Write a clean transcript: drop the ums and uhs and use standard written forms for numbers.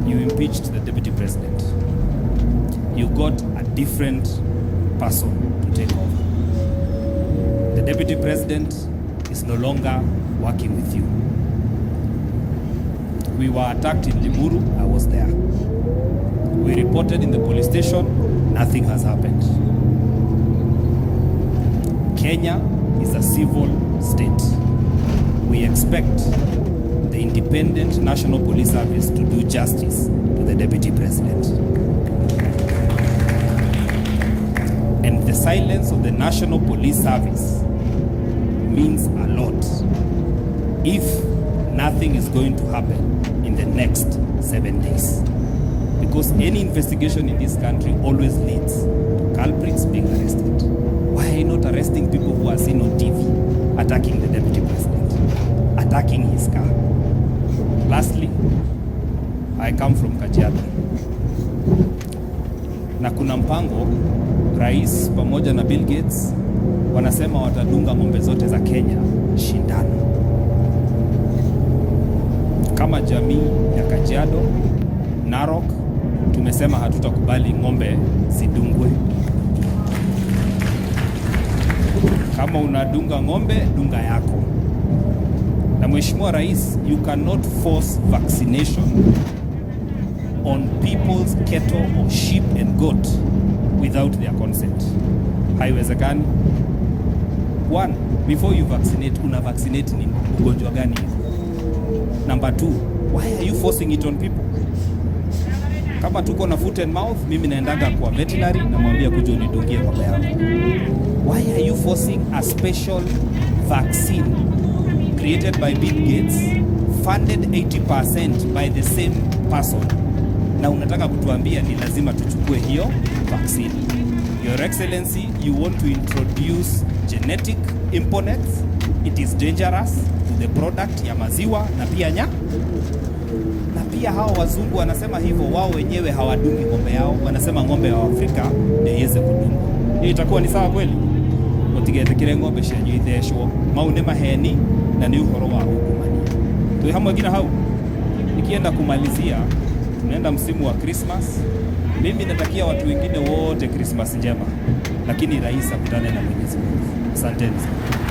You impeached the deputy president. You got a different person to take over. The deputy president is no longer working with you. We were attacked in Limuru. I was there. We reported in the police station. Nothing has happened. Kenya is a civil state. We expect the Independent National Police Service to do justice to the deputy president. And the silence of the National Police Service means a lot if nothing is going to happen in the next 7 days. Because any investigation in this country always leads to culprits being arrested. Why are you not arresting people who are seen on TV attacking the deputy president, attacking his car? Lastly, I come from Kajiado. Na kuna mpango rais pamoja na Bill Gates wanasema watadunga ng'ombe zote za Kenya sindano. Kama jamii ya Kajiado, Narok, tumesema hatutakubali ng'ombe zidungwe. Kama unadunga ng'ombe, dunga yako. Na Mheshimiwa Rais, you cannot force vaccination on people's cattle or sheep and goat without their consent. Haiwezekani. One, before you vaccinate, una vaccinate ni ugonjwa gani? Number two, why are you forcing it on people? Kama tuko na foot and mouth, mimi naendaga kwa veterinary namwambia kuja unidungie ng'ombe yangu. Why are you forcing a special vaccine created by Bill Gates, funded 80% by the same person, na unataka kutuambia ni lazima tuchukue hiyo vaccine? Your Excellency, you want to introduce genetic imponents. It is dangerous to the product ya maziwa na pia na pia hao wazungu wanasema hivyo, wao wenyewe hawadungi ng'ombe yao, wanasema ng'ombe wa Afrika ndio iweze kudungwa. Hiyo itakuwa ni sawa kweli? Mutigetikire ng'ombe cianyu ithecwo. Mau nĩ maheni na nĩ ũhoro wa ungumania. Twĩ hamwe nginya hau. Nikienda kumalizia, tunaenda msimu wa Christmas. Mimi natakia watu wengine wote Christmas njema, lakini rais akutane na Mwenyezi Mungu. Asanteni sana.